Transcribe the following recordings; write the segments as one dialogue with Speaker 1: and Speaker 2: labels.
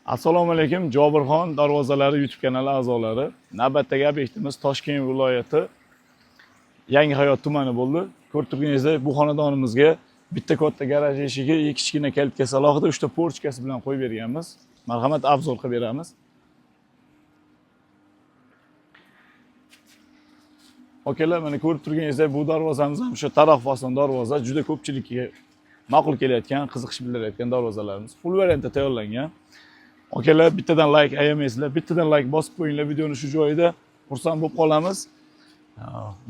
Speaker 1: Assalomu alaykum, Jobirxon darvozalari YouTube kanali a'zolari. Navbatdagi obyektimiz Toshkent viloyati Yangi Hayot tumani bo'ldi. Ko'rib turganingizdek, bu xonadonimizga bitta katta garaj eshigi, ikki kichkina kalitkasi, alohida 3 ta поручка si bilan qo'yib berganmiz. Marhamat, обзор qilib beramiz. Akalar, mana ko'rib turganingizdek, bu darvozamiz ham o'sha taroq fason darvoza, juda ko'pchilikka ma'qul kelayotgan, qiziqish bildirayotgan darvozalarimiz. Full variantda tayyorlangan. Akalar, bittadan like ayamaysizlar, bittadan like bosib qo'yinglar videoni shu joyida, xursand bo'lib qolamiz.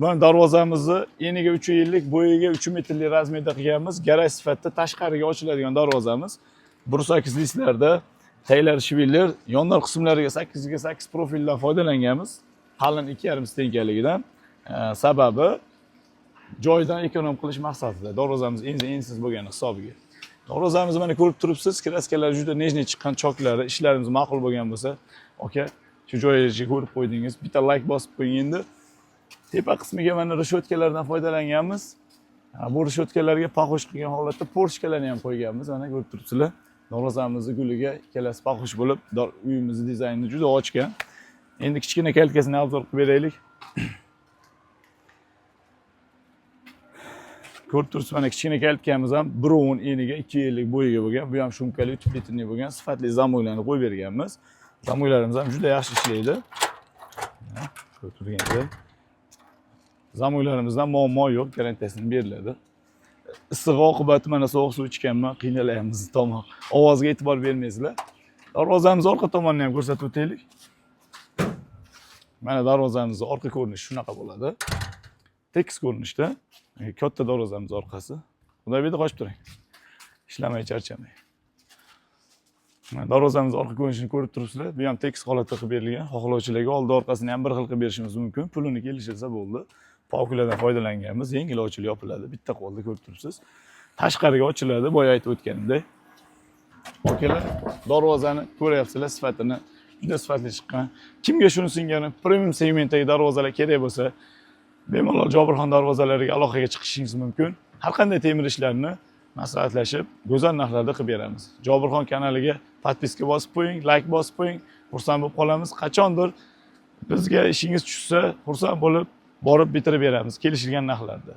Speaker 1: Mana darvozamizni eniga 3.50, bo'yiga 3 metrlik razmerda qilganmiz. Garaj sifatida tashqariga ochiladigan darvozamiz. 1.8 listlarda taylari швеллер, yondor qismlariga 8 ga 8 profildan foydalanganmiz. Qalin 2,5 стенка ligidan. Sababi joydan ekonom qilish maqsadida darvozamiz ensiz bo'lgani hisobiga. Darvozamizni mana ko'rib turibsiz, краска lari juda нежный chiqqan, choklari, ishlarimiz ma'qul bo'lgan bo'lsa, aka, shu joyiga ko'rib qo'ydingiz, bitta like bosib qo'ying endi. Tepa qismiga mana решётка lardan foydalanganmiz. Bu решётка larga похож qilgan holatda поручка larni ham qo'yganmiz. Mana ko'rib turibsizlar. Darvozamizni guliga ikkalasi похож bo'lib, uyimizni dizaynini juda ochgan. Endi kichkina kalitkasini обзор qilib beraylik. Ko'rib turibsiz, mana kichkina kalitkamiz ham 1.10 eniga, 2.50 bo'yiga bo'lgan. Bu ham шумка li, утеплительный bo'lgan, sifatli замок larni qo'yib berganmiz. Замок larimiz ham juda yaxshi ishlaydi. Mana, ko'rib turganingizdek. Замок larimizdan muammo yo'q, garantiyasini beriladi. Issiq oqibati mana sovuq suv ichganman, qiynalyapmiz tomoq. Ovozga e'tibor bermaysizlar. Darvozamiz orqa tomonini ham ko'rsatib o'taylik. Mana darvozamizni orqa ko'rinishi shunaqa bo'ladi. Tekis ko'rinishda. Katta darvozamiz orqasi. Xudoy qochib turing. Ishlamay charchamay. Mana darvozamiz orqa ko'rinishini ko'rib turibsizlar. Bu ham tekis holatda qilib berilgan. Xohlovchilarga oldi orqasini ham bir xil qilib berishimiz mumkin. Pulini kelishilsa bo'ldi. Паук lardan foydalanganmiz. Yengil ochilib yopiladi. Bitta qo'lda ko'rib turibsiz. Tashqariga ochiladi, boya aytib o'tganimdek. Akalar, darvozani ko'ryapsizlar, sifatini juda sifatli chiqqan. Kimga shuni singari premium segmentdagi darvozalar kerak bo'lsa, bemalol Jobirxon darvozalariga aloqaga chiqishingiz mumkin. Har qanday temir ishlarni maslahatlashib, go'zal narxlarda qilib beramiz. Jobirxon kanaliga подписка bosib qo'ying, like bosib qo'ying, xursand bo'lib qolamiz. Qachondir bizga ishingiz tushsa, xursand bo'lib borib bitirib beramiz kelishilgan narxlarda.